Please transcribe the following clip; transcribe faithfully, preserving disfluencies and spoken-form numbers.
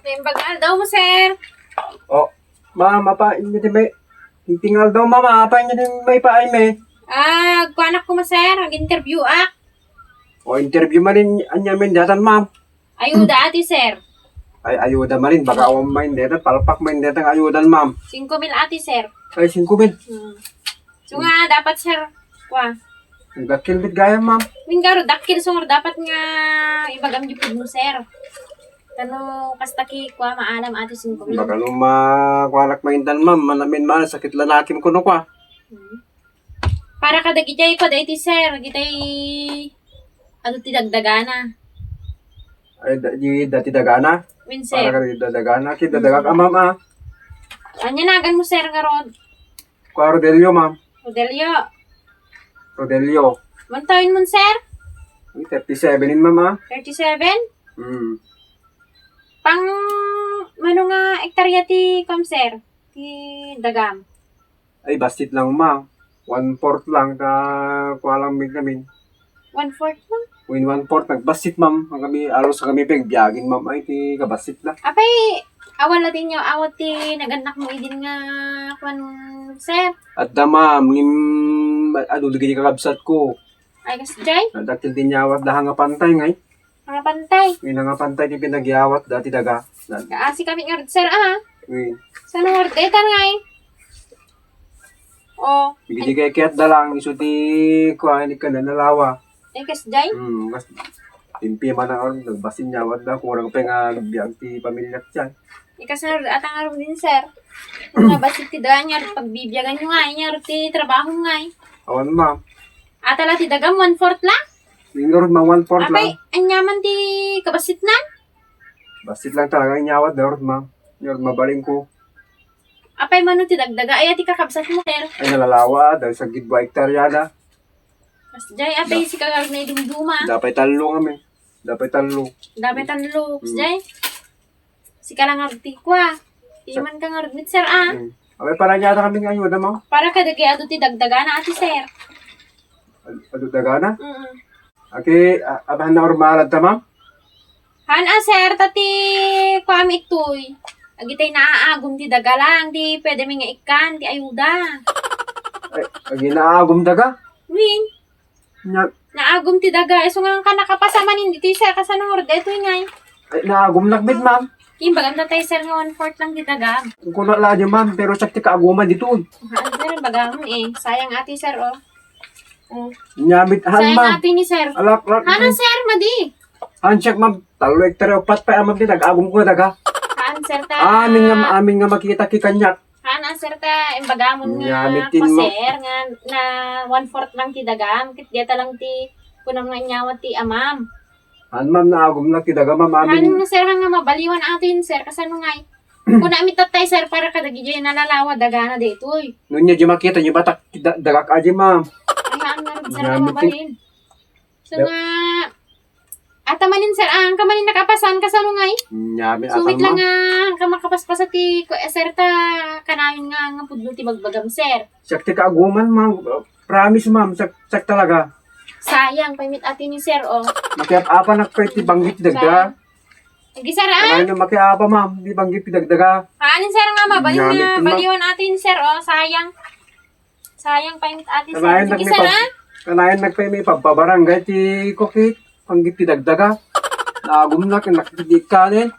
Naimbag nga aldawmo, sir. Oh, ma'am, apay nga ti may, tingting nga aldaw, ma'am, apay nga ti maipaaymi? Ah, agkuanak koma, sir. Ag-interview-ak. Oh, interview manen, ania manen daytan, ma'am? Ayuda ati, sir. Ay, ayuda manen, baka awan manen daytan, palpak manen daytan nga ayudan, ma'am. Singko mil ati, sir. Ay, singko mil. Hmm. So nga, dapat, sir, kua. Dakkel met gayam, ma'am. Wen ngarud, dakkel, so nga dapat nga ibagam diay pudno, sir. Ta no kasta kua, maalam ati singko mil. Baka no makuanak manen daytan, ma'am, manamin man, sakit lanakim kuno kua. Hmm. Para kadagiti kua daytoy, sir, dagiti adu ti dagdagana. Ay, da-, di, dati dagana? Wen, sir. Para kadagiti dagdagana. Ket dagdagak, ma'am, ah. Ania naganmo, sir, ngarud? Kua Rodelio, ma'am. Rodelio. Rodelio. Mano tawenmon, sir? Thirty-seven in, ma'am, ah. Thirty-seven? Hmm. Pang, mano nga hektarya ti kuam, sir? Ti dagam? Ay, bassit lang, ma'am. One-fourth lang, ta, kua lang met ngamin. One-fourth lang? Wen, one-fourth. Nagbassit, ma'am. Ang kami, alos kami pagbiagin, ma'am. Ay, ti kabassit na. Apay, awan la ti inyaw-awat ti nagannakmo idin nga, kuan, sir? Adda, ma'am. Ngem, adu dagiti kakabsatko. Ay, kasdiay? Dakkel ti inyawatda nga pantay, ngay. Nga pantay. Wen, nga pantay ti pinagyawatda ti daga. Kaasi kami ngarud, sir, ah. Wen. Saan ngarud, eh, tan, ngay? Oh. Dagiti kayatda lang, isu ti, kuan, ken nalawa. Eh, kasdiay? Hmm, kas-, timpi man ang, nagbassit inyawatda, kurang pay nga agbiag ti pamiliak diay. Ikas ngarud, ata ngarud din, sir. Nga bassit ti daan nga pagbibiagan nyo nga, nga ti trabaho nga. Awan, ma'am. Ata la ti dagam, one-fourth lang? Wen ngarud, ma'am, one-fourth lang. Apay, ania man ti kabassitnan? Bassit lang talaga inyawatda ngarud, ma'am. Ngarud, mabalinko. Apay, mano ti dagdaga? Ay, ti kakabsatmo, sir? Ay, nalalawa, dagiti saggibuan hektarya na. Kasdiay, apay, sika ngarud naidumduma. Adda pay tallo kami. Adda pay tallo. Adda pay tallo, hmm. Kasdiay. Sika lang ngarud ti kua. Imanka ngarud met, sir, ah. Hmm. Apay, para ania ata kami nga ayuda, ma'am? Para kadagiti adu ti dagdagana, ati, sir. Ad-, adu dagana? Mm. Ket, a-, apay, haan nga urmaran ta, ma'am? Haan a, sir, ta ti kuam itoy. Dagiti naagum ti daga lang, ti pwede mi nga ikkan, ti ayuda. Ay, dagiti naagum daga? Wen. Nya- Naagum ti daga. Isu nga ka nakapasa manen ditoy, sir, kasano ngarud daytoy ngay? Ay, naagumnak met, ma'am. Imbagam ta tay, sir, nga one-fourth lang ti daga. Kuna la di, ma'am, pero siak ti kaaguman ditoy. Haan, sir, imbagam, eh. Sayang ati, sir, oh. Oh. Nia met, haan, ma'am. Sayang ati ni, sir. Alak, alak. Haan, sir, madi. Haan siak, ma'am. Tallo hektarya, upat pay, ma'am, ti nag-agumko nga daga. Haan, sir, ta. Amin nga, amin nga makita ti kaniak. Haan, sir, ta, imbagamon nga, nia met, ma'am, sir, nga na one-fourth lang ti dagam, ket dayta lang ti kunam nga inyawat ti amam. Haan, ma'am, naagumnak ti daga, ma'am, amin. Haan, sir, nga mabaliwan atin, sir, kasano ngay? Kuna mi tattay, sir, para kadagiti nalalawa dagana daytoy. No nia di makita, di batak, da-, dagak adi, ma'am. Ay, haan nga, sir, nga mabalin. So nga, ata manen, sir, ah, angka manen nakapasan, kasano ngay? Nia met, sumit lang nga, angka makapaspasa ti, ku-, eh, sir, ta, kanayon nga, nga pudno ti bagbagam, sir. Siak ti kaaguman, ma'am. Promise, ma'am. Siak, siak talaga. Sayang pay met ati ni, sir, oh. Makiap-apanak pay ti banggit dagda. Sayang. Sige, sir, ah. Kanayon makiapa, ma'am. Di banggit ti dagdaga. Haan, sir, nga mabalin nga baliwan ati ni, sir, oh. Sayang. Sayang pay met ati, sir. Sige, sir, ah. Kanayon nagpay-, kanayon nagpay-, maipabarangay ti kukit. Panggit ti dagdaga. Naagumnak, nakikit kanen.